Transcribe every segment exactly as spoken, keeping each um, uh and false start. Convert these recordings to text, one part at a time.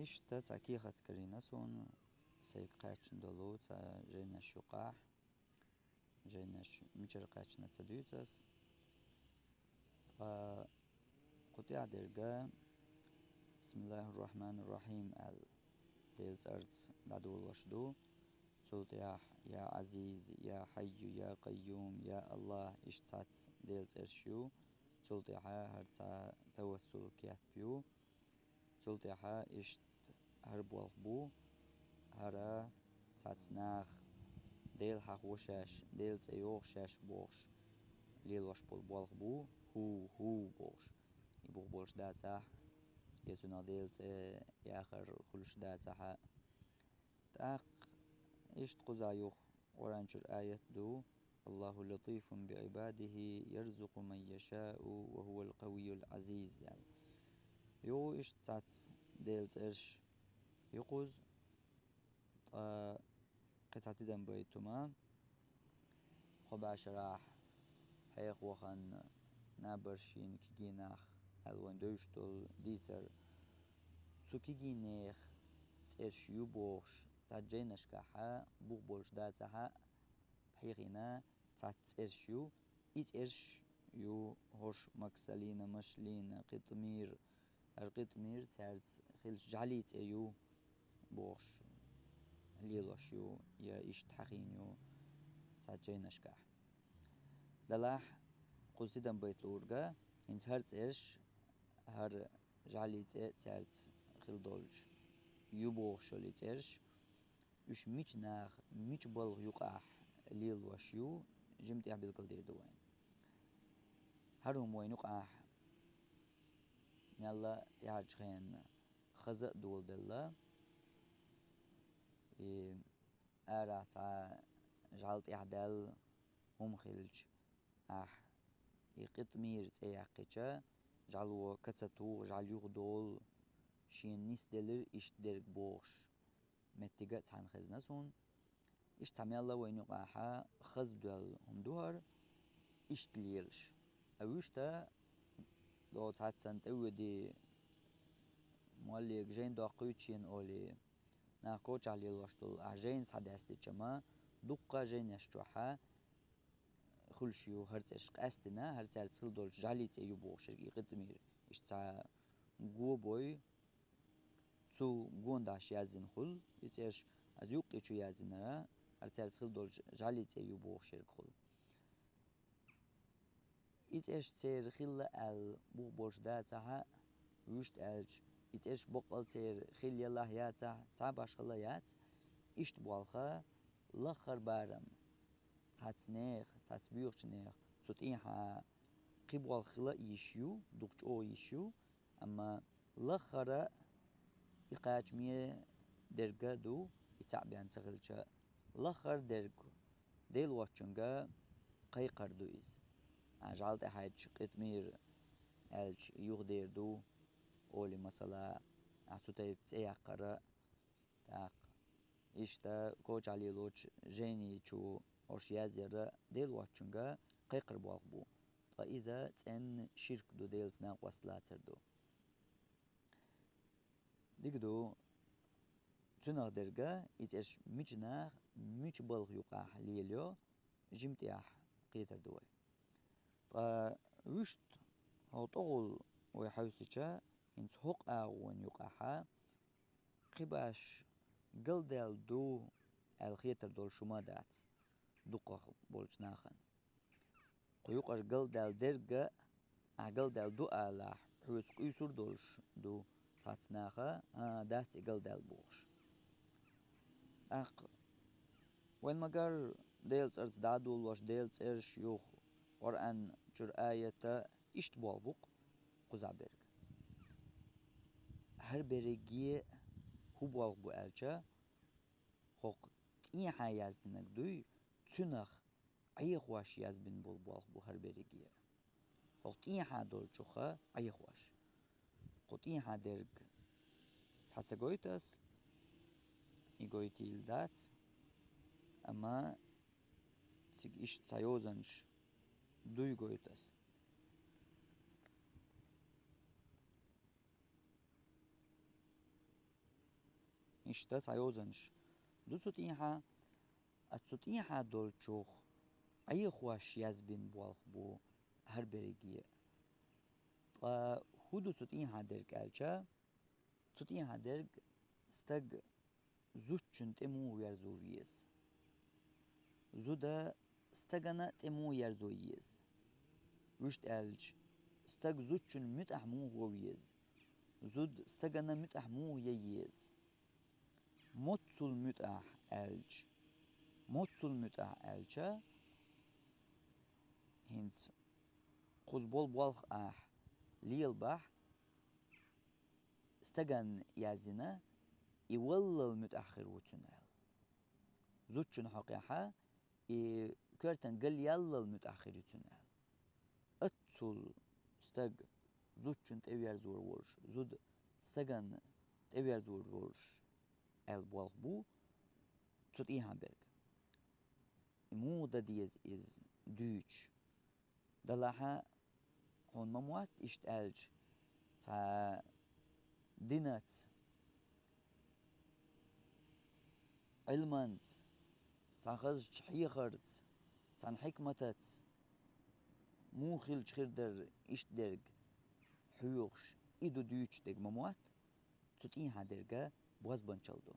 Иштта цхьа кехат карийна суна сайга кхаьчна долу цхьа жайнаш юкъахь. Жайнаш мичара кхаьчна ца дуьйцу ас. Ткъа кху тӀехь дерг «Бисмиллахир-Рахманир-Рахим» аьлла, Делан цӀарца дӀадолалуш ду. Цул тӀаьхьа «Я Азиз», «Я Хьайю», «Я Къайюм», «Я Аллах», иштта цхьацца Делан цӀераш ю. Цул тӀаьхьа хӀара цхьа тавассул кеп ю. Цул тӀаьхьа иштта хӀара болх бу, хӀара цхьацца наха Дела хьахо шаьш, Делан цӀе йоху шаьш бохуш лелош болу болх бу, хӀу, хӀу бохуш. И бух болуш дацахь, я цунах Делан цӀе яхар хуьлуш дацахь а. ТӀаккха иштта кхуза юха Къуръан чуьра аят ду: «Аллаху латифун би ибадихи, ярзукъу ман яшау, ва хувал къавиюл азиз», – аьлла. Юха иштта цхьацца Делан цӀераш ю кхуза, ткъа кхин цхьа тидам байта хӀума, кхо бӀе шарахь хьеха вахана набаршийн кегийнах аьлла вайн девзаш долу дийцар, цу кегийнех цӀераш ю бохуш, цхьа жайнашкахь бух болуш дацахь а, хьехийна цхьацца цӀераш ю. И цӀераш ю хӀорш Максалина, Машлина, Къитмир. ХӀара Къитмир цаьрца хилча жӀаьлин цӀе ю бохуш лелош ю, я иштта хьахийна ю цхьацца жайнашкахь. Делахь, кхуза тидам байта луург, хӀинца хӀара цӀераш, хӀара жӀаьлин цӀе цаьрца хила долчу ю бохуш йолу и цӀераш, уьш мича наха, мича балха юкъахь лелош ю, жимма тӀехь билгалдийр ду вайна. ХӀара хӀума вайна юкъахь мелла а тӀаьхьарчу хенахь хаза а доладелла. И арахь цхьа жӀаьла тӀехь даьлла хӀума хилча, ахь и Къитмир цӀе яьккхича, жӀаьло ка ца туху, жӀаьла юхадолу, шена нисделира иштта дерг бохуш, меттиг а цхьаьна хезна суна. Иштта цхьа мелла а вайна юкъахь хаза доьлла хӀума ду хӀара, иштта лелаш. Ткъа вуьшта, догӀу цхьацца санна тӀе а воьдий, моллега жайна доккхуьйту шена олий, нах кочахь лелош долу, ахь жайна схьадаьстича ма, дуккха а жайнаш чохь а хуьлуш ю хӀара цӀераш, къаьстина хӀара цаьрца хила долчу жӀаьлин цӀе ю бохуш ерг и Къитмир. Иштта цхьа го бой, цу гонах язйина хуьлу и цӀераш, аса юккъе чу язйинарг, хӀара цаьрца хила долчу жӀаьлин цӀе ю бохуш ерг хуьлу. И цӀераш церан хилла аьлла бух болуш дацахь а, вуьшта аьлча, и цӀераш баккъал церан хилла елахь яцахь, цхьа а башхалла яц, иштта болх лаххара барам. Цхьацца нехан, цхьацца боьхачу нехан цу тӀехьа кхин болх хила а йиш ю, дукха чӀогӀа йиш ю, амма лаххара и кхачаме дерг а ду, и цхьаъ бен ца хилча, лаххара дерг Дела воцчунга кхайкхар ду иза. Ахь жӀаьла тӀехь хьаьжча, Къитмир аьлча, юхадер ду, олий масала, ахь цу тайпа цӀе яккхар а, тӀаккха иштта кочахь лелочу жайни чу хӀорш язъяр а Дела воцчунга кхайкхар болх бу. Ткъа иза цӀенна ширк ду, Делаца накъост лацар ду. Дика ду, цунах дерг а и цӀераш мича наха, мича балха юкъахь лелайо, жимма тӀехь кхетар ду вай. Ткъа вуьшта хӀокху тӀехула вай хьаьвсича, хӀинца хӀокху агӀонна юкъахь кхин баш галдаьлла ду аьлла хетар долуш хӀума дац дукхах болчу нахана. Кху юкъара галдаьлла дерг а, ахь галдаьлла ду алахь, хьоьца къуьйсур долуш ду цхьацца наха, а, дац и галдаьлла бохуш. ТӀаккха вайн ма-гарра Делан цӀарца дӀадолалуш, Делан цӀераш юха Къуръан чуьра аят а, иштта болх бу-кх кхузахь берг. ХӀара берриге хӀун болх бу аьлча, хӀокху тӀехьа яздинарг дуй, цунах Ӏехош язбина болу болх бу хӀара берриге. ХӀокху тӀехьа долчух Ӏехош. Кху тӀехьа дерг схьа ца гойту ас, и гойтийла дац, амма цига иштта цхьа йозанаш дуй гойту ас. Иштта цхьа йозанаш ду цу тӀехьа, а цу тӀехьа долчух Ӏехош язбина болх бу хӀара берриге. Ткъа хӀун ду цу тӀехьа дерг аьлча, цу тӀехьа дерг стаг зудчун тӀе муха верзор веза. Зуда стагана тӀе муха ерзо еза. Вуьшта аьлча, стаг зудчун муьтӀахь муха веза. Зуда стагана муьтӀахь муха я еза. Моццул муьтӀахь аьлча. Моццул муьтӀахь аьлча, хӀинца кхуза болу болх ахь лелабахь, стагана яздина, и валлал муьтӀахь хир ву цуьнан аьлла. Зудчун хьокъехь и коьртан галъяллал муьтӀахь хир ю цуьнан аьлла. Оццул стаг зудчун тӀе верзор волуш, зуда стагана тӀе верзор волуш аьлла болх бу цу тӀехьа берг. И муха дан деза иза дуьйцуш? Делахь а хьуна ма моьтту иштта аьлча, цхьа динаца, Ӏилманца, цхьа хазачу хьехарца, цхьана хьикматаца муха хилча хир дара иштта дерг хьоьхуш, и ду дуьйцуш дерг ма моьтту, цу тӀехьа дерг бозбанчалла ду.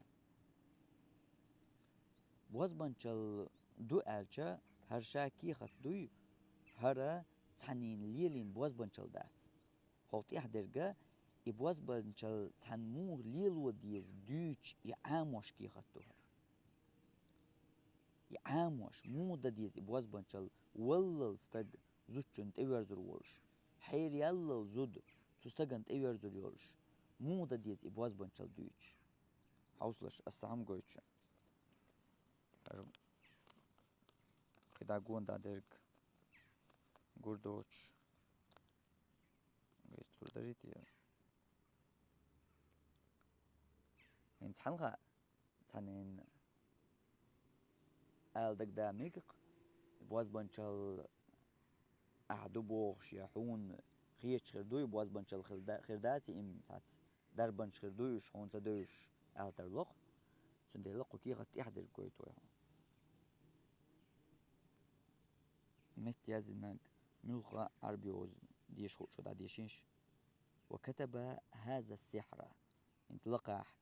Бозбанчалла ду аьлча, хӀара ша кехат дуй, хӀара цхьаннена лелийна бозбанчалла дац. ХӀокху тӀехьа дерг и бозбанчалла цхьанна муха лело деза дуьйцуш и Ӏамош кехат ду хӀара. И Ӏамош, муха дан деза и бозбанчалла, валлал стаг зудчун тӀе верзор волуш, хьераяллал зуда цу стагана тӀе верзор йолуш, муха дан деза и бозбанчалла дуьйцуш? Хьовсалаш, аса цхьа хӀума гойту шуна. ХӀара кхидӀа гонда дерг гур доцуш, гайталур дарий те? ХӀинца хьалха цхьаннен ала дагадаа мега-кх, бозбанчалла ахь ду бохуш, я хьуна хеташ хир дуй, бозбанчалла хир да-, хир дац, им цхьацца дарбанаш хир дуй уьш, хьуна ца девзаш, аьлла тарло-кх. Цундела кху кехат тӀехь дерг гойту вай хьуна. Метта яздинарг муьлхха Ӏарбий йоза деша хууш шу дӀадешийша. «Ва катаба хаза сихьра». ХӀинца лакхахь,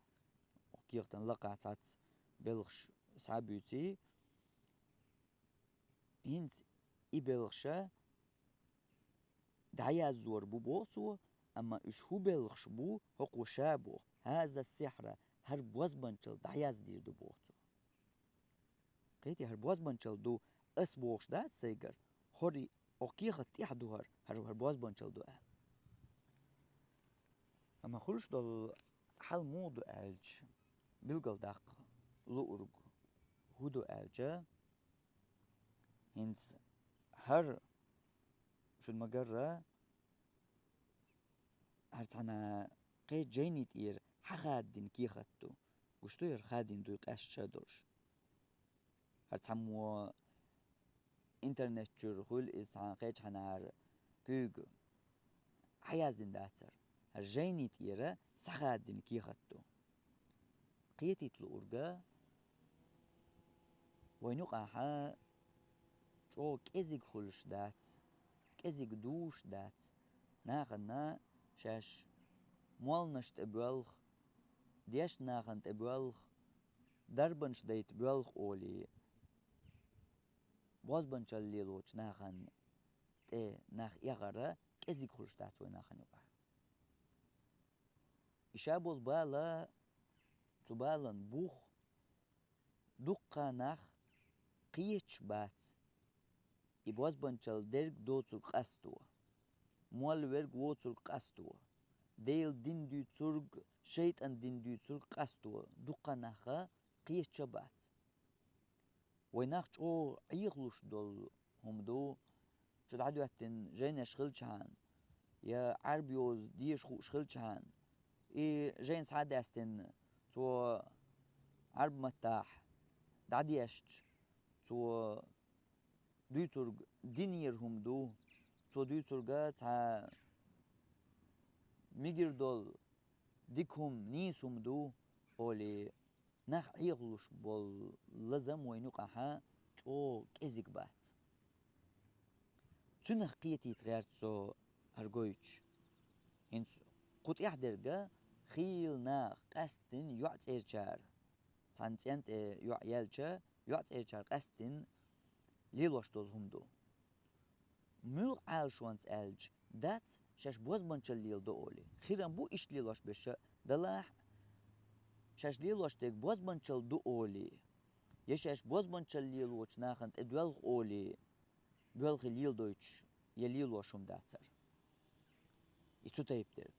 кехатан лакхахь цхьацца белхаш схьабуьйций, хӀинца и белхаш дӀаяззор бу боху цо, амма уьш хӀун белхаш бу, хӀокхо ша боху, хаза сихьра, хӀара бозбанчалла дӀаяздийр ду боху цо. Кхетий, хӀара бозбанчалла ду ас бохуш дац сайгара, хӀора окху кехат тӀехь ду хӀара, хӀара, хӀара бозбанчалла ду аьлла. Амма хуьлуш долу хьал муха ду аьлча, билгалдаккха луург хӀун ду аьлча, хӀинца хӀара шуна ма-гарра, хӀара цхьана кхечу жайни тӀера хьахаддина кехат ду. Гуш дуй хӀара хадийна дуй къаьсташ а долуш? ХӀара цхьаммо интернет чуьра хуьлу иза цхьана кхечхьанара куьйга хьаяздина дацара. ХӀара жайни тӀера схьахаддина кехат ду. Кхетийта луург, вайна юкъахь чӀогӀа кӀезиг хуьлуш дац, кӀезиг душ дац, нахана шаьш молланаш тӀе боьлху, дешна нахана тӀе боьлху, дарбанаш дайта боьлху олий, бозбанчалла лелочу нахана тӀе нах эгӀара кӀезиг хуьлуш дац вай нахана юкъахь. И ша болу бала, цу балан бух дуккха нах кхеташ бац. И бозбанчалла дерг доцург къасто, молла верг воцург къасто, Делан дин дуьйцург, шайтӀан дин дуьйцург къасто дуккха нах кхеташ а бац. Вай нах чӀогӀа Ӏехалуш долу хӀума ду, чу дӀадоьттина жайнаш хилчхьана, я Ӏарбий йоза деша хууш хилчхьана, и жайна схьадаьстина цо Ӏарб маттахь дӀадешча, цо дуьйцург динера хӀума ду, цо дуьйцург цхьа мегар долу дика хӀума, нийса хӀума ду олий, нах Ӏехалуш болу лазам вайн юкъахьа чӀогӀа кӀезиг бац. Цунах кхетийта гӀерта со хӀара гойтуш. ХӀинца кху тӀехь дерга хийла наха къаьсттина йоӀ цӀерачара, цхьана цӀен тӀе йоӀ яьлча, йоӀ цӀерачара къаьсттина лелош долу хӀума ду. Муьлха Ӏалашонца аьлча, дац шаьш бозбанчалла леладо олий. Хирам бу иштта лелош берш а, далахь а, шаьш лелош дерг бозбанчалла ду олий, я шаьш бозбанчалла лелочу нахана тӀе доьлху олий, боьлхий леладойтуш я лелош хӀума дацара. И цу тайпа дерг.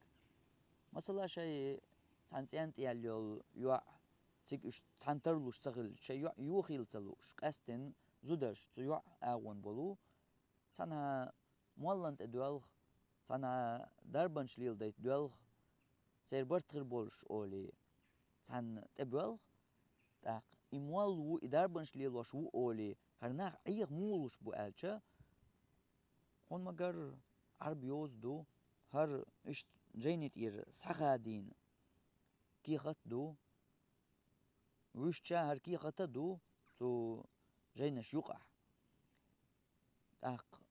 Масала, шайн цхьана цӀен тӀе яьлла йолу йоӀ, цига уьш цхьаьна тарлуш ца хилча, шайн йоӀ йохийла ца лууш, къаьсттина зударша цу йоӀ агӀон болу, цхьана моллана тӀе доьлху, цхьана дарбанаш леладайта доьлху, церан барт хир болуш олий, цхьанна тӀе боьлху, тӀаккха и молла ву, и дарбанаш лелош ву олий, хӀара нах Ӏеха муха луш бу аьлча, хьуна ма-гарра, Ӏарб йоза ду, хӀара иштта жайни тӀера схьахадийна кехат а ду, вуьшта хӀара кехат а ду цу жайнаш юкъахь. ТӀаккха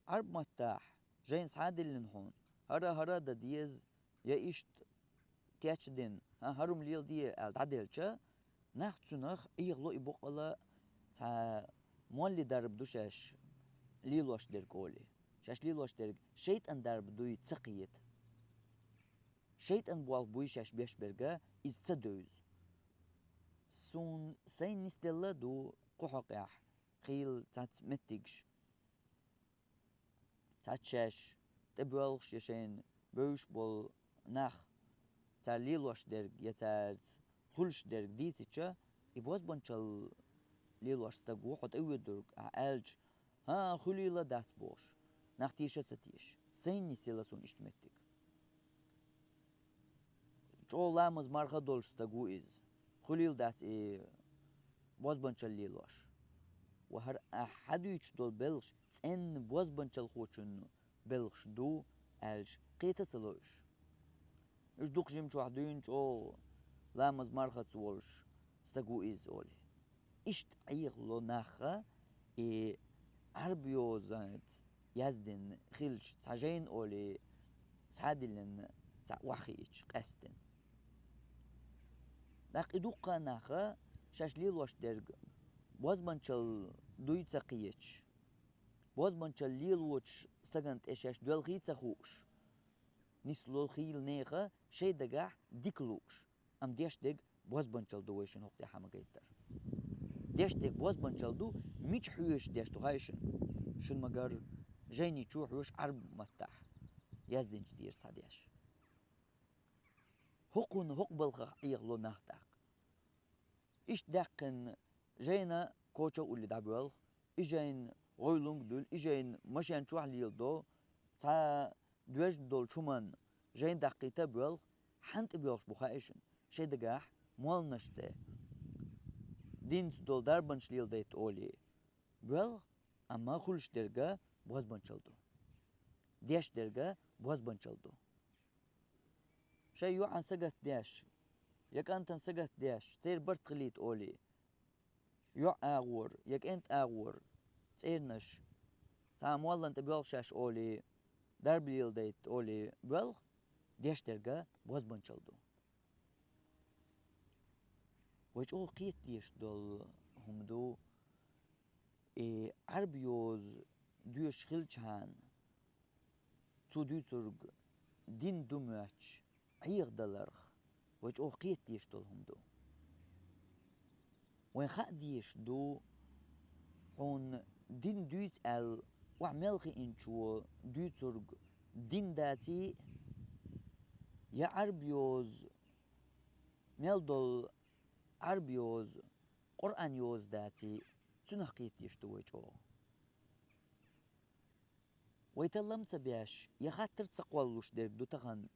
Ӏарб маттахь жайна схьа а диллина хьуна, хӀара, хӀара а дан деза, я иштта кечдина, хӀан, хӀара хӀума леладе аьлла дӀаделча, нах цунах Ӏехало и боккъала цхьа молли дарба ду шаьш лелош дерг олий. Шаьш лелош дерг шайтӀан дарба дуй ца кхета. ШайтӀан болх буй шаьш беш берга иза ца девза. Суна сайн нисделла а ду кху хьокъехь хийла цхьацца меттигаш. Цхьацца шаьш тӀебоьлхуш я шайна бевзаш болу нах, цара лелош дерг я цаьрца хуьлуш дерг дийцича, и бозбанчалла лелош стаг ву хьо тӀевоьдург ахьа аьлча, хӀан, хуьлийла дац бохуш, нах теша а ца теша. Сайна нисъелла суна иштта меттиг. ЧӀогӀа ламаз марха долуш стаг ву иза. Хуьлийла дац и бозбанчалла лелош. Ва хӀара ахьа хьадуьйцуш долу белхаш цӀенна бозбанчалхочун белхаш ду аьлча, кхета а ца ло уьш. Уьш дукха жимчохь дуьйна чӀогӀа ламаз мархаца волуш стаг ву иза олий. Иштта Ӏехало нахха и Ӏарб йозанца яздина хилча цхьа жайна олий, схьадиллина цхьа охьахиъча къаьсттина. ТӀаккха и дуккха а нахха шаьш лелош дерг бозбанчалла дуй ца кхеташ, бозбанчалла лелочу стагана тӀе шаьш доьлхий ца хууш, нисло хийла нехан шайн дагахь дика лууш, амма деш дерг бозбанчалла ду вай шуна хӀокху тӀехь ма-гайттара. Деш дерг бозбанчалла ду, мича хьоьжуш деш ду хаьий шуна? Шуна ма-гарра, жайни чу хьоьжуш Ӏарб маттахь, яздинчу тӀера схьадеш. ХӀокхунна хӀокху балхах Ӏехало нах тӀаккха. Иштта даьккхина жайна коча а улли дӀабоьлху, и жайна гӀойлунг а дуьллу, и жайна машен чохь леладо, цхьа доьжна долчу хӀуманна жайна даккхийта а боьлху, хьанна тӀебоьлхуш бу хаьий шуна? Шайн дагахь молланаш тӀе динца долу дарбанаш леладайта олий, боьлху, амма хуьлуш дерга бозбанчалла ду. Деш дерга бозбанчалла ду. Шайн йоӀан сагатдеш, я кӀантан сагатдеш, церан барт хилийта олий, йоӀ агӀор я кӀентан агӀор цӀернаш, цхьа моллана тӀе боьлху шаьш олий, дарба леладайта олий боьлху, деш дерга бозбанчалла ду. Вай чӀогӀа кхета дезаш долу хӀума ду, и Ӏарб йоза доьшуш хилчахьана, цо дуьйцург дин ду моьттуш Ӏехадаларх, вай чӀогӀа кхета дезаш долу хӀума ду. Вайн хаа дезаш ду, хьуна дин дуьйцу аьлла, охьа мел хиъначо дуьйцург дин даций, я Ӏарб йоза, мел долу Ӏарб йоза, Къуръан йоза даций, цунах кхета дезаш ду вай чӀогӀа. Вай таллам ца беш, я хаттар ца кхоллуш дерг ду тахана,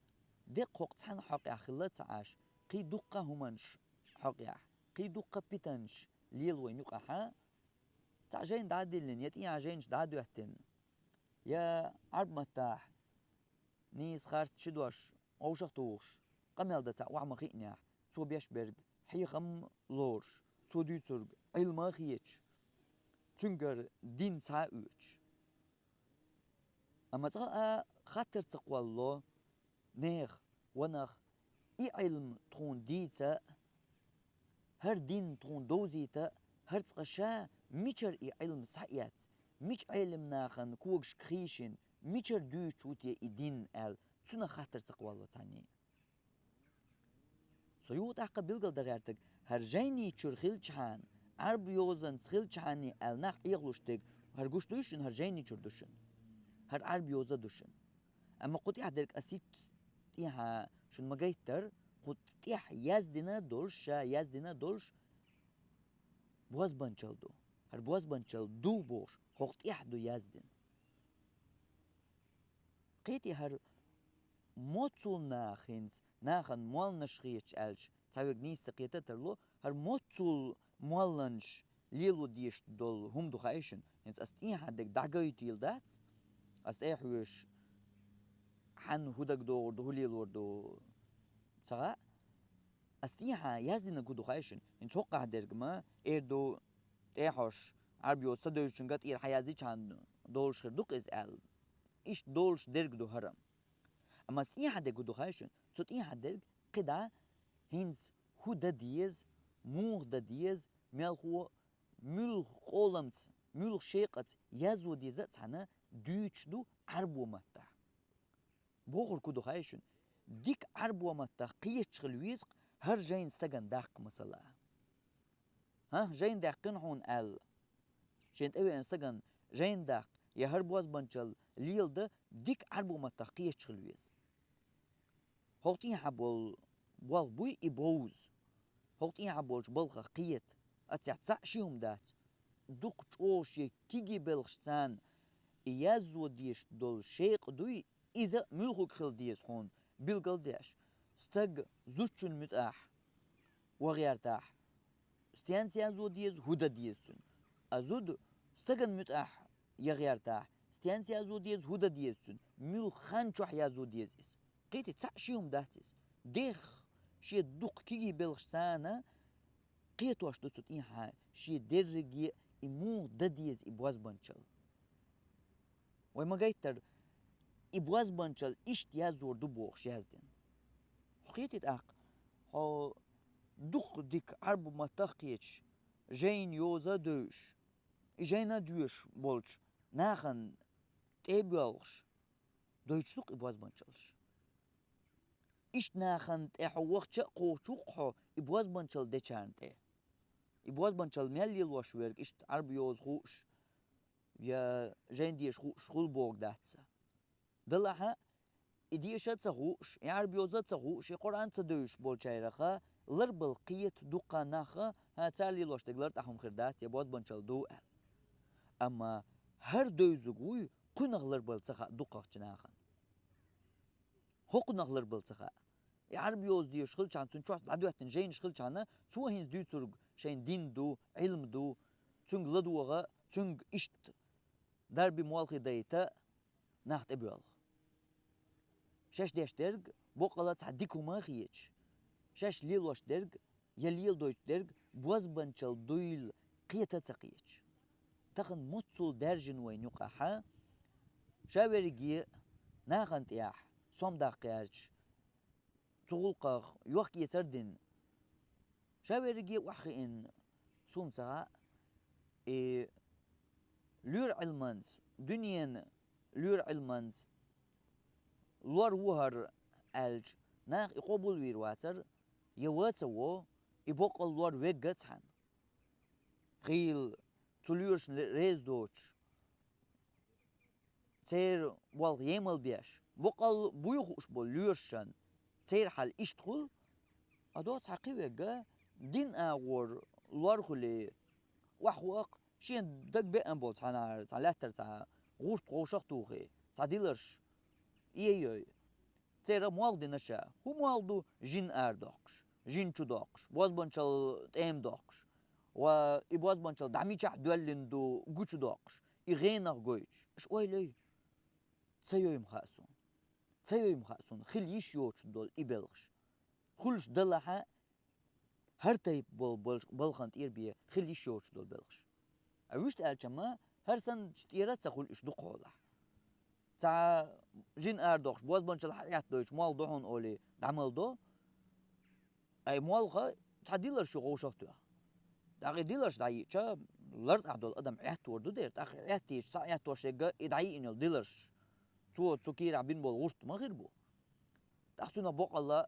деккъа хӀокху цхьана хьокъехь хилла ца Ӏаш, кхин дуккха а хӀуманаш хьокъехь, кхин дуккха а питанаш лела вайна юкъахьа, цхьа жайна дӀа а диллина, я тӀехьа жайнаш дӀа а доьттина, я Ӏарб маттахь нийса харц ши дош вовшах а тухуш, къамел дан цхьа охьа ма хиънехь, цо беш берг хьехам лоруш, цо дуьйцург Ӏилма хеташ, цуьнгара дин схьа а оьцуш. Амма цкъа а хаттар ца кхоллало нехан, ванах, и Ӏилма тхуна дийца а, хӀара дин тхуна довзийта а, хӀара цкъа ша мичара и Ӏилма схьаэцна, мича Ӏелам нахана когашка хийшина, мичара дуьйцуш ву те и дин аьлла, цунах хаттар ца кхоллало цхьанне. Со юха тӀаккха билгал дан гӀертарг, хӀара жайни чуьра хилчахьана, Ӏарбий йозанца хилчахьана аьлла нах Ӏехалуш дерг, хӀара гуш дуй шуна, хӀара жайни чуьра ду шуна, хӀара Ӏарбий йоза ду шуна. Амма кху тӀехь дерг ас хӀинца тӀехьа шуна ма гайттара, кху тӀехь яздина долуш, ша яздина долуш, бозбанчалла ду. ХӀара бозбанчалла ду бохуш, хӀокху тӀехь ду яздина. Кхетий, хӀара моццул нах хӀинца, нахана молланаш хеташ аьлча, цхьаверг нийса ца кхета а тарло, хӀара моццул молланаш лело дезаш долу хӀума ду хаий шуна? ХӀинца ас тӀехьа дерг дӀагойтийла дац, ас тӀе а хьоьжуш, хьанна хӀун дагадогӀур ду, хӀун лелор ду ца хаьа. Ас тӀехьа яздинарг хӀун ду хаий шуна? ХӀинца хӀокхахь дерг ма эр ду, тӀе а хьожуш, Ӏарбий йоза ца девзачуьнга тӀера хьан яздичхьана долуш хир ду-кх иза аьлла. Иштта долуш дерг ду хӀара. Амма ас тӀехьа дерг хӀун ду хаий шуна? Цу тӀехьа дерг кхидӀа хӀинца хӀун дан деза, муха дан деза, мелхо, муьлха къоламца, муьлха шекъаца язво деза а цхьаьна дуьйцуш ду Ӏарбо маттахь. Бохург хӀун ду хаий шуна? Дика Ӏарбо маттахь кхеташ хила веза-кх хӀара жайна стагана даккха, масала. ХӀан, жайна даьккхина хьуна аьлла, шен тӀевеана стагана жайна даккха я хӀара бозбанчалла леладан дика Ӏарбо маттахь кхеташ хила веза. ХӀокху тӀехьа болу болх буй и бовза. ХӀокху тӀехьа болчу балхах кхета. Аццехь цхьаъ ши хӀума дац. Дукха чӀогӀа шен кегий белхашца и язво дезаш долу шекъа дуй, иза а муьлхарг хила деза хьуна, билгал а деш. Стаг зудчун муьтӀахь ван гӀертахь, стенца язво деза, хӀун дан деза цуьнан? А зуда стагана муьтӀахь ян гӀертахь, стенца язво деза, хӀун дан деза цуьнан? Муьлха хан чохь язво деза иза? Кхетий, цхьаъ ши хӀума дац иза. Дех шен дукха кегий белхашца кхетош ду цу тӀехьа шен дерриге а и муха дан деза и бозбанчалла. Вай ма гайттара, и бозбанчалла иштта язор ду бохуш яздина. Хьо кхетий тӀаккха, хьо дукха дика Ӏарбу маттах а кхеташ, жайна йоза а девзаш, и жайна а доьшуш болчу нахана тӀе а боьлхуш, дойтуш ду-кх и бозбанчаллаш. Иштта нахана тӀе хьо вахча а кхочуш ву-кх хьо и бозбанчалла дечарна тӀе. И бозбанчалла мел лелош верг иштта Ӏарбу йоза хууш, я жайна деша хууш хуьлу бохург дац сан. Делахь а, и деша а ца хууш, и Ӏарбу йоза а ца хууш, и Къуръан а ца девзаш болчараха ларбала кхета дуккха нах а, хӀан, цара лелош дерг лартӀахь хӀума хир дац, я бозбанчалла ду аьлла. Амма хӀара девзарг вуй, кхунах ларбала ца хаьа дукхахчу нахана. ХӀокхунах ларбала ца хаьа. И Ӏарбу йоза дезаш хилчахьана, цуьнан чохь дӀадоьттина жайнаш хилчахьана, цо хӀинца дуьйцург шайн дин ду, Ӏилма ду, цуьнга ладогӀа, цуьнга иштта дарби молхий дайта нах тӀебоьлху. Шаьш деш дерг боккъала цхьа дика хӀума а хеташ, шаьш лелош дерг я леладойтуш дерг бозбанчалла дуйла кхета а ца кхеташ. Тахана моццул даьржина вайна юкъахь, ша верриге нахана тӀехь сом даккха гӀерташ, цу гӀуллакхах йохк-эцар а дина, ша верриге а охьахиъна, суна ца хаьа, и лоьра Ӏилманца, дуьненан лоьра Ӏилманца лор ву хӀара аьлча, наха и къобалвийр вацара, я ван а ца во, и боккъал лор верг а цхьаьна. Хийла цу лоьрашна реза доцуш, церан болх емал беш, боккъал буй хууш болу лоьрашна, церан хьал иштта хуьлу, а до цхьа кхин верг а дин агӀор лор хуьлий, охьахоаккху, шен дага беана болу цхьанхьара, цхьа лаьттара цхьа гӀурт вовшах а тухий, цхьа диларш иййой. Церан молла дина ша. ХӀун молла ду? Жин арадоккхуш, жин чу доккхуш, бозбанчалла тӀема доккхуш, ва и бозбанчалла дӀа мичахь доьллина ду гучу доккхуш, и гӀенах гойтуш. Аша ойла йой. Ца йой-м хаьа суна. Ца йой-м хаьа суна, хила йиш йоцуш долу и белхаш. Хуьлуш далахь а, ХӀара тайпа бол-, бол-, балхан тӀера бе хила йиш йоцуш долу белхаш. А вуьшта аьлча-м, хӀара санна тӀера а ца хуьлу уьш дукхахьолахь. Цхьа жин арадоккхуш, бозбанчалла хьаэттадойтуш, молха ду хьуна олий, дӀамала до. Ай, молха цхьа диларш ю вовшах а тоьхна. ТӀаккха и диларш дӀайиъча, лартӀахь долу адам Ӏеттор ду дера, тӀаккха Ӏеттийча, цхьа Ӏеттош ерг и дӀайиъна йолу диларш, цо цу кийрахь бина болу гӀурт ма хир бу. ТӀаккха цунах боккъалла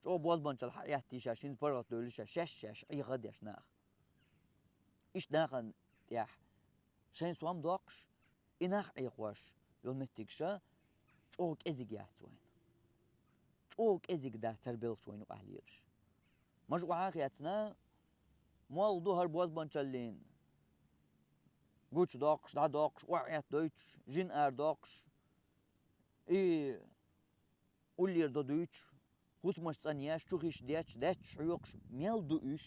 чӀогӀа бозбанчалла хьаэттийша, шина паргӀат девллиша, шаьш-шаьш Ӏеха а деш нах. Иштта нахана тӀехь шайн сом доккхуш, и нах Ӏехош йолу меттигаш чӀогӀа кӀезиг яц вайна. ЧӀогӀа кӀезиг дац хӀара белхаш вайна юкъахь лелаш. Маша охьа а хецна, молха ду хӀара бозбанчаллин гучудоккхуш, дӀадоккхуш, охьаэттадойтуш, жин арадоккхуш, и уллера до дуьйцуш, хӀусамаш цӀанъеш, чу хиш детташ, даьтташ хьоькхуш, мел ду уьш,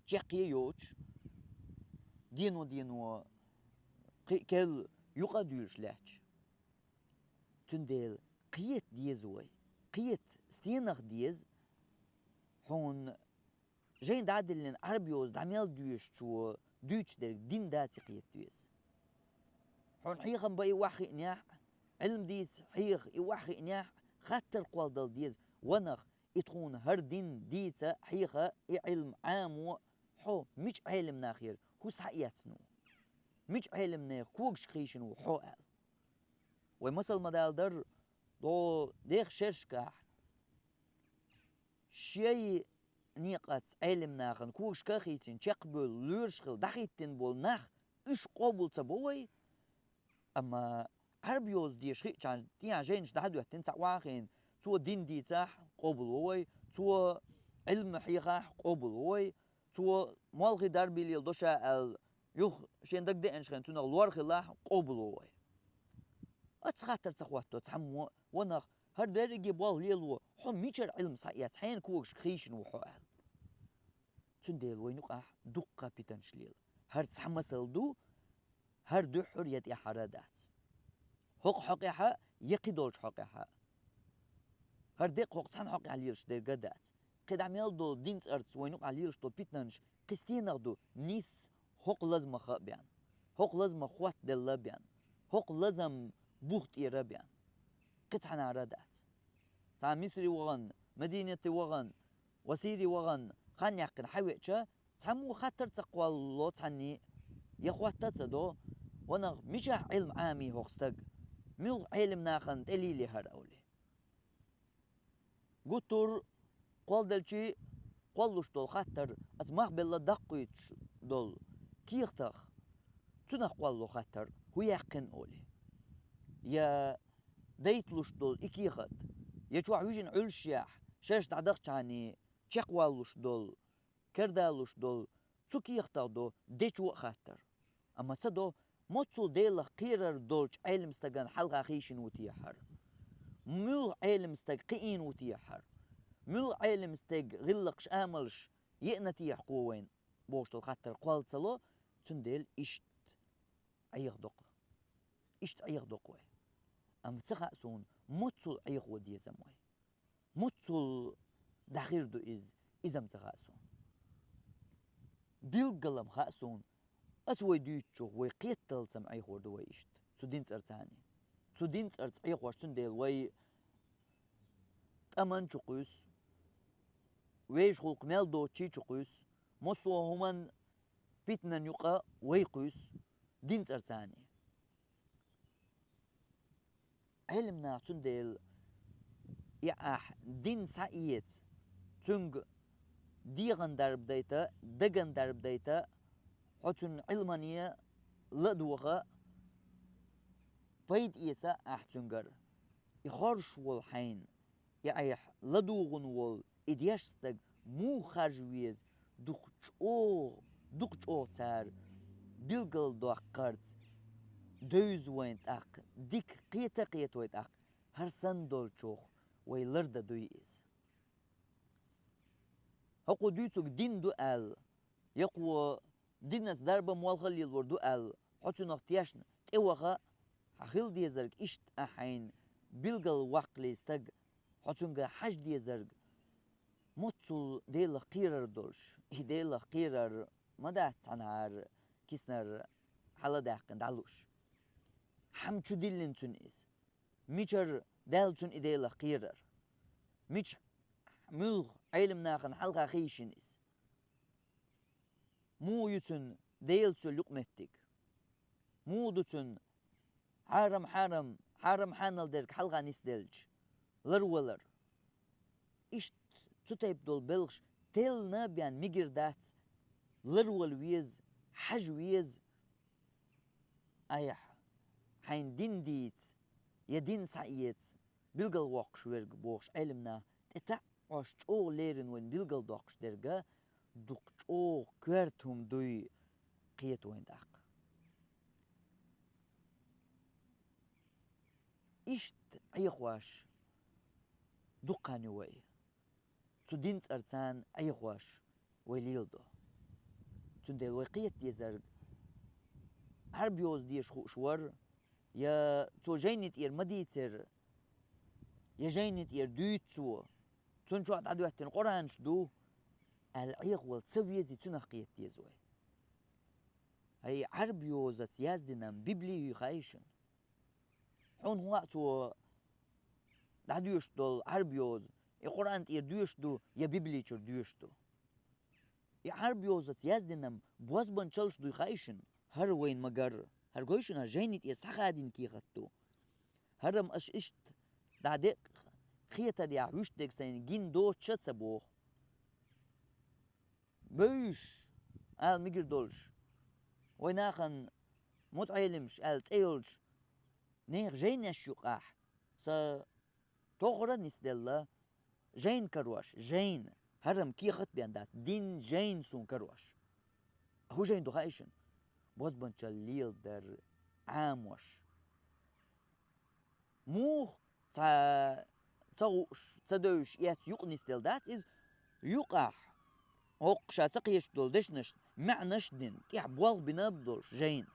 чекхъе а йоцуш, дено-дено кхин а керла юкъа а дуьйлуш лаьтташ. Цундела кхета деза вай, кхета стенах деза, хьуна жайна дӀа а диллина, Ӏарбойоза дӀа мел доьшучо дуьйцуш дерг дин дац и кхета веза. Хьуна хьехам бан и охьахиънехь а, Ӏилма дийца хьеха и охьахиънехь а, хаттар кхолладала деза: ванах, и тхуна хӀара дин дийца хьеха, и Ӏилма Ӏамо, хьо мича Ӏелам нахера хӀу схьаэцна ву? Мича Ӏелам нехан когашка хийшина ву хьо аьлла? Вай масал ма-далла дара, догӀу дехачу шерашкахь шайн некъаца Ӏелам нахана когашка а хийцина, чекхбевлла лоьраш хилла дӀахӀиттина болу нах, уьш къобал ца бо вай, амма Ӏарбойоза деша хиъчарна тӀехьа жайнаш дӀа а доьттина, цхьа охьахиъна, цо дин дийцахь, къобал во вай, цо Ӏилма хьехахь, къобал во вай, цо молхий дарбий леладо ша аьлла, юха шен дагадеанчу хенахь цунах лор хилахь, къобал во вай. Оцу хаттар ца хӀотто цхьаммо, ванах, хӀара дерриге болх лело, хьо мичара Ӏилма схьаэцна, хьенан когашка хийшина ву хьо аьлла. Цундела вайна юкъахь дуккха питанаш лела. ХӀара цхьа масал ду, хӀара дуьххьара я тӀаьххьара а дац. ХӀокху хьокъехь а, я кхидолчу хьокъехь а. ХӀара декъа хӀокху цхьана хьокъехь лелаш дерг а дац. КхидӀа мел долу дин цӀарца вайна юкъахь лелаш долу питанаш кхин стенах ду, нийсса хӀокху лазамах а бен, хӀокху лазамах хоттаделла а бен, хӀокху лазам бух тӀера а бен. Кхин цхьанара а дац. Цхьа Мисри вахана, Мадинате вахана, ва Сири вахана, хан яьккхина хьавеача, цхьаммо хаттар ца кхоллало цхьанний, я хӀотта а ца до, ванах, мичахь Ӏилма Ӏамий хӀокху стага? Муьлха Ӏелам нахана тӀе лийли хӀара олий? Гуттар а кхолладелчий кхоллалуш долу хаттар, аса мах белла даккхуьйтуш долу кехатах, цунах кхоллало хаттар, хӀу яьккхина олий? Я дайталуш долу и кехат, я чохь вижина Ӏуьллушехь, шаьш дӀадахчахьаний чекхваллуш долу, кердалуш долу, цу кехатах до дечо а хаттар. Амма ца до, моццул Делах кхерар долчу Ӏелам стагана хьалха хийшина ву те хӀара? Муьлха Ӏелам стаг кхиийна ву те хӀара? Муьлха Ӏелам стеган гӀиллакхаш, амалш еана те хьуна вайна бохуш долу хаттар кхолла ца ло, цундела иштта Ӏеха доккху. Иштта Ӏеха доккху вай. Амма ца хаьа суна, моццул Ӏехо деза-м вай. Моццул дӀахир ду иза, иза-м ца хаьа суна. Билггал-м хаьа суна, аса вай дуьйцучух вай кхеталц-м Ӏехор ду вай иштта, цу дин цӀарца цхьаьний. Цу дин цӀарца Ӏехош, цундела вай тӀаман чу кхуьйсу, вешан гӀуллакх мел доцучий чу кхуьйсу, массо а хӀуманан питанан юкъа вай кхуьйсу, дин цӀарца цхьаьний. Ӏелам наха цундела, и ахь дин схьаэца, цуьнга дегӀан дарба дайта, даган дарба дайта, хьо цуьнан Ӏилмане ладогӀа, пайда эца ахь цуьнгара. И хоржуш волу хьайна, и айхьа ладугӀун волу и деш стаг муха харжа веза, дукха чӀогӀа, дукха чӀогӀа цара билгалдоккхарца девза вайна тӀаккха, дика кхета а кхета вай тӀаккха, хӀара санна долчух вай лардан дуй иза. ХӀокхо дуьйцург дин ду аьлла, я кхо динца дарба, молха лелор ду аьлла, хьо цунах тешна тӀеваха, хьан хила дезарг иштта а хьайна билгал ваккхале стаг, хьо цуьнга хьажа дезарг, Моццул Делах кхерар долуш, и Делах кхерар ма дац цхьанхьара киснара хьаладаьккхина дӀалуш. Хьан чу диллина цуьнан иза? Мичара даьлла цуьнан и Делах кхерар? Мича муьлха Ӏелам нахана хьалха хийшина иза? Муха ю цуьнан Делаца йолу юкъаметтиг? Муха ду цуьнан хьарам-хьарам, хьарам-хьанал дерг хьалха нисделча ларвалар? Иштта цу тайпа долу белхаш теллина бен мегар дац, ларвала веза, хьажа веза. Айхьа, хьайн дин дийца я дин схьаэца билгалвоккхуш верг бохуш Ӏелам наха тӀе таӀ Ӏаш чӀогӀа леррина вайна билгалдоккхуш дерг дукха чӀогӀа коьрта хӀума дуй кхета вайна тӀаккха. Иштта Ӏехош дукха хан ю вай. Цу дин цӀарца Ӏехош вай леладо. Цундела вай кхета дезарг Ӏарбойн йоза деша хууш вара, я цо жайни тӀера ма дийцира, я жайни тӀера дуьйцу цо, цунна чохь дӀадоьттина Къуръанаш ду аьлла Ӏехавала ца везий, цунах кхета деза вай. Хьай Ӏарбойн йозаца яздина Библи ю хаий шуна? Хьуна хӀун хаьа цо дӀадоьшуш долу Ӏарбойн йоза, и Къуръан тӀера доьшуш ду я Библи чуьра доьшуш ду? И Ӏарбойн йозаца яздина бозбанчаллаш дуй хаий шуна? ХӀара вайна ма-гарра. ХӀара гой шуна, жайни тӀера схьахадийна кехат ду. ХӀара-м аша иштта дӀа декъа хетарехь вуьшта дерг сайна гина доцуш а ца боху. Бевзаш, ала мегар долуш, вай нахана мутаӀелимаш аьлла цӀе йолчу нехан жайнаш юкъахь сан тохара а нисделла, жайна карош, жайна, хӀара-м кехат а бен дац, дин жайна суна карош. ХӀун жайна ду хаий шуна? Бозбанчалла леладар Ӏамош. Муха цхьа ца хууш, ца девзаш эцна юкъа нисделла дац иза, юкъахь хӀокху ша ца кхеташ долу дешнаш, маьӀнаш а дина, тӀехь болх бина а болуш жайна.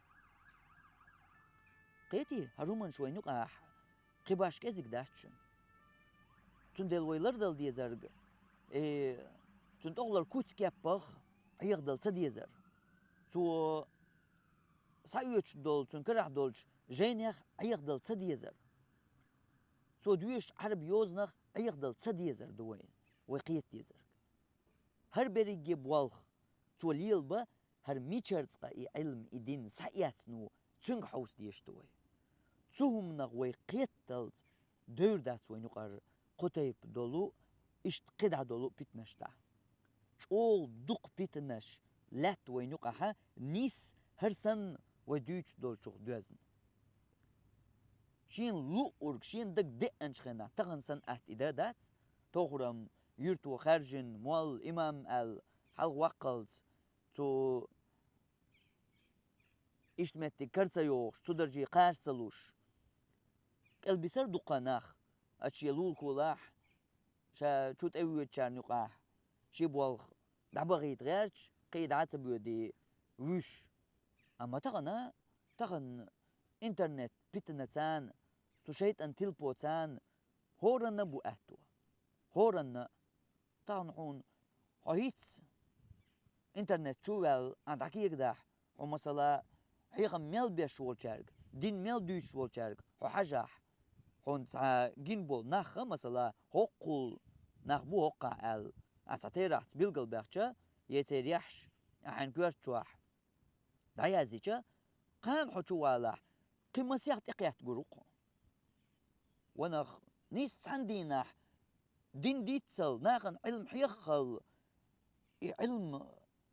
Кхетий, хӀара хӀуманаш вайна юкъахь кхин башха кӀезиг дац шуна. Цундела вай лардала дезарг, э, цуьнан тӀехула куц-кеппах Ӏехадала ца дезар. Цо схьаоьцуш долу, цуьнан карахь долчу жайнех Ӏехадала ца дезар. Цо доьшучу Ӏарбойн йозанах Ӏехадала ца дезар ду вай, вай кхета дезарг. ХӀара берриге болх цо лелабан, хӀара мичара цкъа и Ӏилма, и дин схьаэцна ву, цуьнга хьовса дезаш ду вай. Цу хӀуманах вай кхетталц девр дац вайна юкъара кху тайпа долу, иштта кхидӀа долу питанаш дӀа. ЧӀогӀа дукха питанаш лаьтта вайна юкъахь, нисса хӀара санна вай дуьйцуш долчух доьзна. Шена луъург, шена дага деанчу хенахь, тахана санна атта и дан дац, тохара-м юьрто хаьржина, молла, имам аьлла, хьалха ваккхалц, цу иштта меттиг кара ца йохуш, цу дарже кхача ца луш, кӀелбисар дуккха нах, ача шен лулахолахь, ша чу тӀевоьдучарна юкъахь, шен болх дӀабахийта гӀерташ, кхин дӀа а ца боьдий, вуьш. Амма тахана, тахана интернет питанацарна, цу шайтӀан тилпоцарна хӀоранна а бу аьтто. ХӀоранна а. Тахана хьуна хьо хӀинцца интернет чу а ваьлла, ахь дӀакегадахь, хьо, масала, хьехам мел беш волчаьрга, дин мел дуьйцуш волчаьрга хьо хьажахь, хьуна цхьа гина болу нах а, масала, хӀоккхул нах бу хӀоккхахь аьлла, ахь цхьа терахьца билгалбаьхча, я церан яххьаш ахь хьайн коьрта чохь дӀаяздича, кхана хьо чу валахь, кхин масех тӀекхетта гур ву хьо. Ванах, нийса цхьана дийнахь дин диццал, нахана Ӏилма хьеххал, и Ӏилма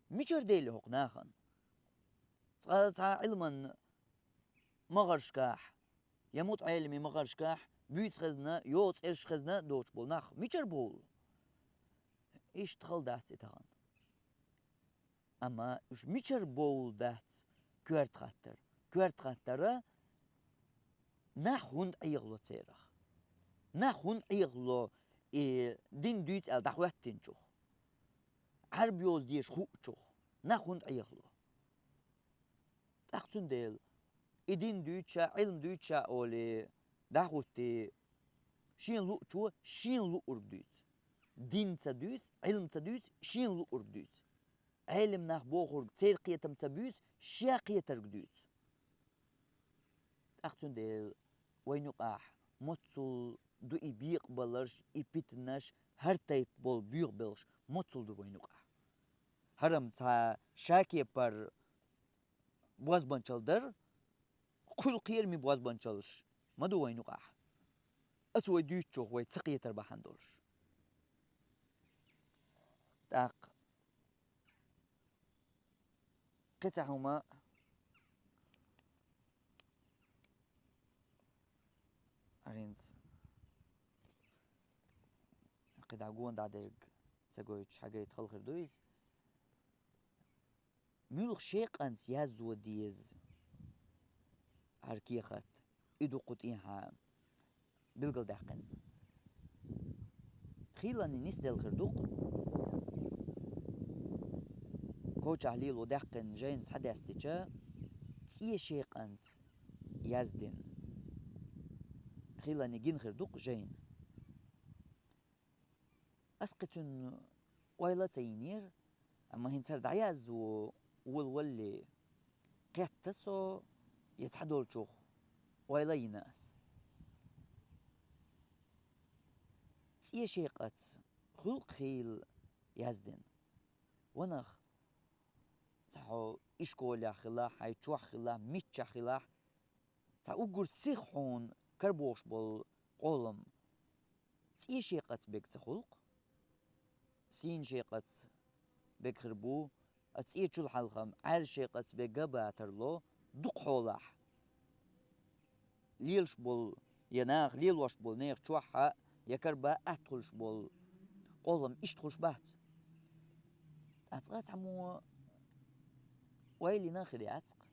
мичара дели хӀокху нахана? Цкъа цхьа Ӏилман магӀаршкахь, я мутаӀелимийн магӀаршкахь буьйцу хезна, йоцу цӀераш хезна доцуш болу нах мичара бовлу? Иштта хала дац и тахана. Амма уьш мичара бовлу дац коьрта хаттар. Коьрта хаттара, нах хӀунда Ӏехало церах? Нах хӀунда Ӏехало и дин дуьйцу аьлла дӀахӀоьттинчух? Ӏарбойн йоза деша хуучух нах хӀунда Ӏехало? ТӀаккха цундела, и дин дуьйцу ша, Ӏилма дуьйцу ша олий, дӀахӀуттий, шена луучо шена луург дуьйцу. дин ца дуьйцу, Ӏилма ца дуьйцу, шен луург дуьйцу. Ӏелам нах бохург церан кхетам ца буьйцу, шен кхетарг дуьйцу. ТӀаккха цундела вайна юкъахь моццул ду и бекъабаларш, и питанаш, хӀара тайпа болу боьха белхаш моццул ду вайна юкъахь. ХӀара-м цхьа шен кепара бозбанчалла дара, кхуьлу кхераме бозбанчаллаш ма ду вайна юкъахь. Аса вай дуьйцучух вай ца кхетар бахьана долуш. ТӀаккха кхин цхьа хӀума хӀинца кхидӀа гонах дӀадерг ца гойтуш хьагайта хала хир ду иза. Муьлха шен къанца язъян деза хӀара кехат, и ду кху тӀехьа билгалдаьккхина. Хийланна нисделла хир ду-кх, кочахь лело даьккхина жайна схьадаьстича, цӀе шен къанца яздина. Хийланна гина хир ду-кх жайна. Ас кхин цуьнан ойла а ца йинера, амма хӀинца хӀара дӀаязъян волавалале, кхетта со я цхьадолчух ойла а йина ас. ЦӀе шен къанца хуьлу-кх хийла яздина. Ванах, цхьа хьо ишколехь хилахь, хьайн чохь хилахь, миччахь хилахь, цхьа уггар сиха хьуна карабохуш болу къолам цӀе шен къанца берг ца хуьлу-кх. Сийна шен къанца берг хир бу, а цӀе чул хьалха-м Ӏаьржа шен къанца берг а бацар ло, дукха хьолахь лелаш болу, я наха лелош болу нехан чохь а, я карабан атта хуьлуш болу къолам иштта хуьлуш бац. Ткъа цкъа а цхьаммо ойла йина хир яц-кх.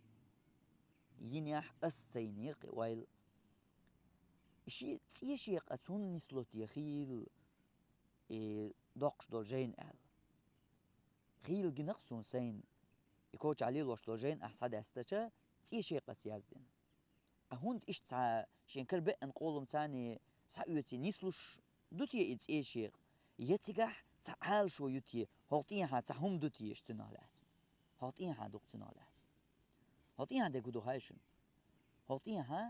Йинехь а ас ца йинера-кх и ойла. Ши цӀе шен къанца хӀунда нисло те хийла и доккхуш долу жайна аьлла. Хийла гина-кх суна сайна, и кочахь лелош долу жайна ахь схьадаьстича, цӀе шен къанца яздина. Ткъа хӀунда иштта цхьа шен карабеана къолам царна схьаоьций нислуш ду те и цӀе шен къа? Я цигахь цхьа Ӏалашо ю те, хӀокху тӀехьа цхьа хӀума ду те иштта цунах лаьцна? ХӀокху тӀехьа ду-кх цунах лаьцна. ХӀокху тӀехьа дерг хӀун ду хаьий шуна? ХӀокху тӀехьа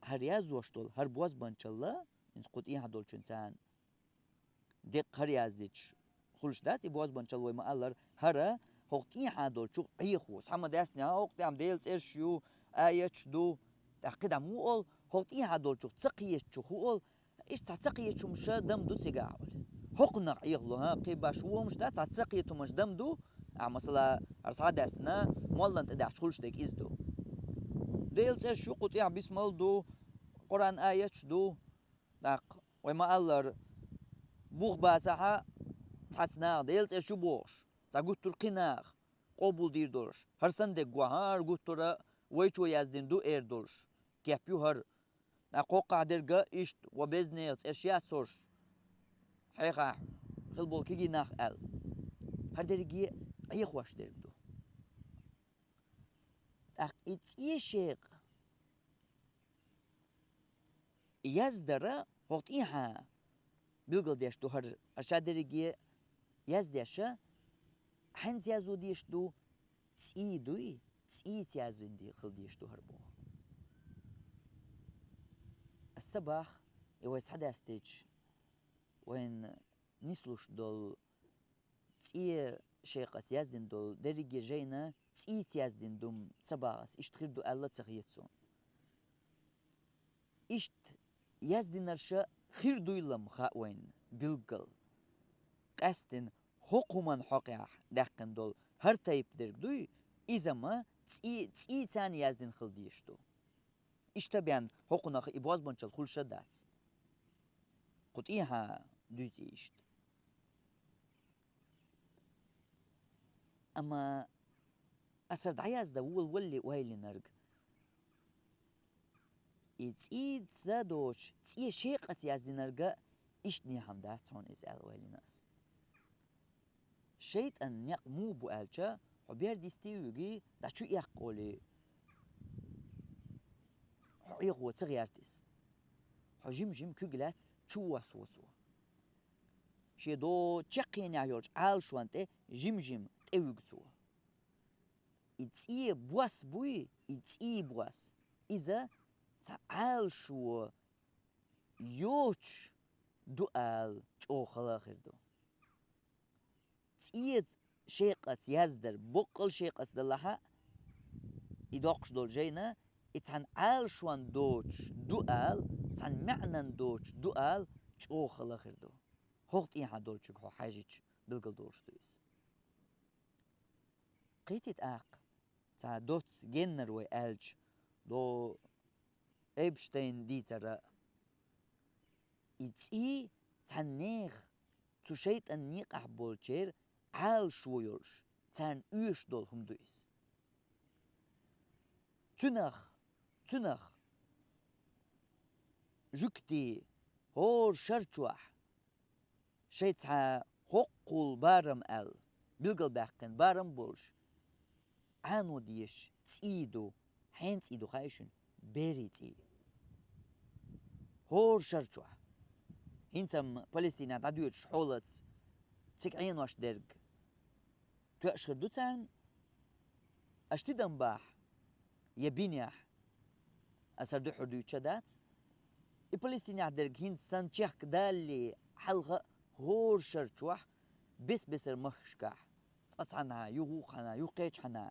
хӀара язъян долу, хӀара бозбанчалла, хӀинца кху тӀехьа долчуьнца деккъа хӀара яздича хуьлуш дац и бозбанчалла, вай ма-аллара, хӀара хӀокху тӀехьа долчух Ӏехо. Схьа ма-даьстинехь, хӀокху тӀехь Делан цӀераш ю, аяташ ду, тӀаккха кхидӀа муха олу, хӀокху тӀехьа долчух ца кхетачух хӀун олу, иштта цхьа ца кхеташ хӀумнаш а дан ду цигахь олу. ХӀокхунах Ӏехало, хӀан, кхин баш ву хӀумнаш дац, цхьа ца кхета хӀумнаш дан ду, ахь, масала, хӀара схьа а даьстина, моллана тӀе даьхча хуьлуш дерг иза ду. Делан цӀераш ю, кху тӀехь бисмал ду, Къуръан аяташ ду, тӀаккха вай ма-аллара, бух бацахь а, цхьацца наха Делан цӀераш ю бохуш, цхьа гуттар а кхин наха къобалдийр долуш, хӀара санна дерг гу хӀара гуттара а вайчо яздина ду эр долуш, кеп ю хӀара. ТӀаккха кхоккхахь дерг а иштта, ва беза нехан цӀераш яц хӀорш, хьехахь хила болу кегий нах аьлла. ХӀара дерриге Ӏехош дерг ду. ТӀаккха и цӀе шен къа яздара хӀокху тӀехьа билгалдеш ду хӀара, хӀара ша дерриге яздеш а, хьаьнца язъян дезаш ду, цӀий дуй, цӀийца яздина де-, хила дезаш ду хӀара боху. Ас ца боху, и вай схьадаьстича, вайна нислуш долу цӀе шен къаца яздина долу дерриге жайна цӀийца яздина ду-м ца боху ас, иштта хир ду аьлла а ца хета суна. Иштта яздинарш а хир дуйла-м хаьа вайна билггал. Къаьсттина хӀокху хӀуманна хьокъехь даьккхина долу хӀара тайпа дерг дуй, иза-м цӀий-, цӀийца яздина хила дезаш ду. Иштта бен хӀокхунах и бозбанчалла хуьлуш а дац. Кху тӀехьа дуьйцу и иштта. Амма аса дӀаяздан волавалале ойла йинарг, и цӀийца доцуш, цӀе шен къаца яздинарг а иштта нехьам дац хьуна иза аьлла ойла йина ас. ШайтӀан некъ муха бу аьлча, хьо бер дисте а вуьгий, дӀа чу эккха олий, хьо Ӏехо ца гӀерта иза. Хьо жим-жим куьг лаьцна чу воссаво цо. шен до чаккхенехь йолчу Ӏалашонна тӀе жим-жим тӀевуьгу цо. И цӀий бос буй, и цӀий бос. Иза цхьа Ӏалашо йоцуш ду ала чӀогӀа хала хир ду. ЦӀий шекъаца яздар, боккъал шекъаца далахь а, и доккхуш долу жайна, и цхьана Ӏалашонна доцуш ду ала, цхьана маьӀнан доцуш ду ала чӀогӀа хала хир ду. ХӀокху тӀехьа долчуьнга хьо хьаьжча билгалдолуш ду иза. Кхетий тӀаккха, цхьа доцца геннара вай аьлча, до Эпштейн дийцара, и цӀий цхьаннех цу шайтӀан некъахь болчеран Ӏалашо йолуш, царна оьшуш долу хӀума ду иза. Цуьнах, цуьнах жуьгтий хӀора шар чохь шайн цхьа хӀоккхул барам аьлла, билгалбаьккхина барам болуш, Ӏано дезаш цӀий ду, хьенан цӀий ду хаьий шуна? Берийн цӀий. ХӀора шар чохь. ХӀинца-м Палестинехь дӀадоьдуш хьолаца цига Ӏенош дерг тоьаш хир ду царна, аша тидам бахь, я бинехь, аса дуьхьал дуьйцуш а дац. И Палестинехь дерг хӀинца санна чехка далале хьалха а хӀора шар чохь бес-бесара махкашкахь, цкъа цхьанхьа, юха вукху хьанна, юха кхечу хьанна,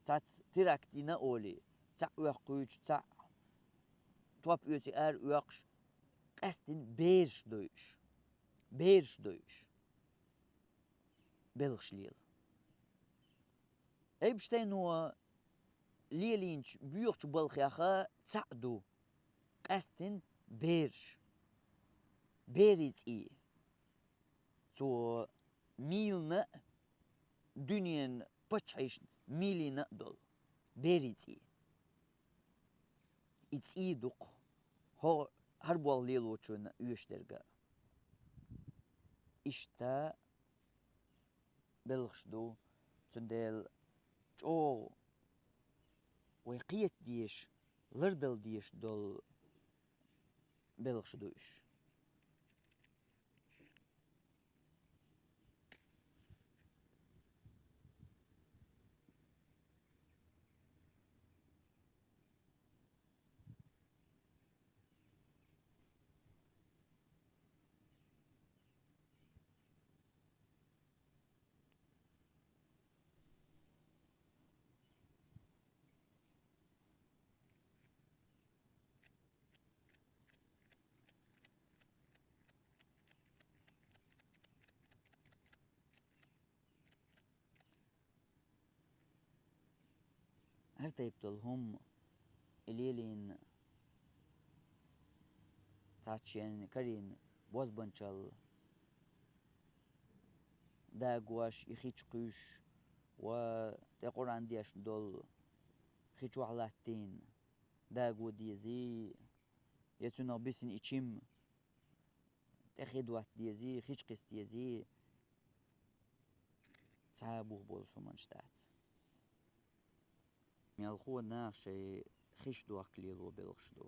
цац теракт йина олий, цхьаъ оьккхуьйтуш, цхьаъ топ оьций ара оьккхуш, къаьсттина бераш дойуш. Бераш дойуш. Белхаш лела. Эпштейно лелийначу боьхачу балхех цхьаъ ду, къаьсттина бераш. Берийн цӀий. Цо мийлана а, дуьненан паччахьашна мийлина а долу берийн цӀий. И цӀий ду-кх хӀо-, хӀара болх лелочунна оьшуш дерг а. Иштта белхаш ду, цундела чӀогӀа вай кхета дезаш, лардала дезаш долу белхаш ду уьш. ХӀара тайпа долу хӀума и лелийна цхьацца шен карийна бозбанчалла дагош, и хи чу кхуьйсуш ва тӀе Къуръан дешна долу хи чохь латтийна даго дезий, я цуьнах бисина и чим тӀе хи дотта дезий, хи чу кхиста дезий, цхьа а бух болуш хӀуманаш дац. Мелхо наха шайн хиш дохка лело белхаш ду.